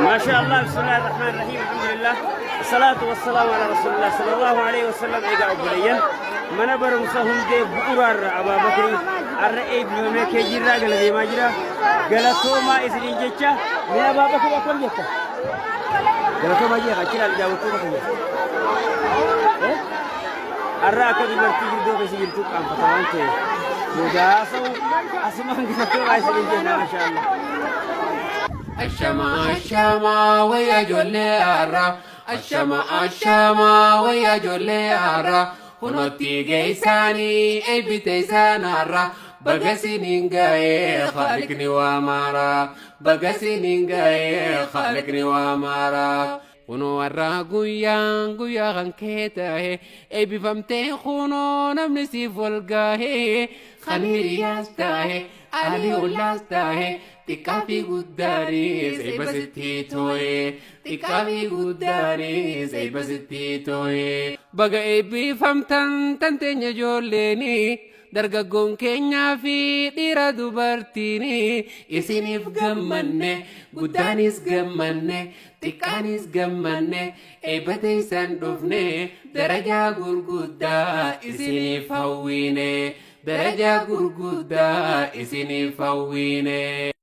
Maashaa Allah, bismillaahi rahmaani rahiim, alhamdulillah, salaatu wassalaamu ala rasuulillah sallallahu alaihi wasallam. Egaa obboleeyyan, mana barumsa hundee bu'uraarra Abaa Bakrii har'a eebbifamee keejiirraa gala deemaa jira. Galatoomaa isiniin jecha. Mee Abaa Bakrii, akkam jetta? Galatoomaa jee achi ilaali daawwattoota kiyya. Har'a akka dubartii girdoo keessa jirtu qaanfata waan ta'eef booda haasa'u. Asumaan galatoomaa isiniin jenna. Maashaa Allah. Ashama ashama wayya ijoollee har'a. Ashama ashama wayya ijoollee har'a. Kunootti geessaanii eebbite isaan har'a. Baga siniin ga'ee khaliqni waa maara. Baga siniin ga'ee khaliqni waa maara. Kunoo har'a guyyaan guyyaa kan kee ta'e, eebbifamtee kunoo namni siif wal ga'e, kan hiriyaas ta'e ali ollaas ta'e, xiqqaa fi guddaanis eebba sitti too'e, xiqqaa fi guddaanis eebba sitti too'e. Baga eebbifamtan tan teenya ijoolleeni, dargaggoon keenyaa fi dhiira dubartiin isiniif gammanne, guddaanis gammanne, xiqqaanis gammanne, eebba teessan dhufne, darajaa gurguddaa isiniif hawwiine, darajaa gurguddaa isiniif hawwiine.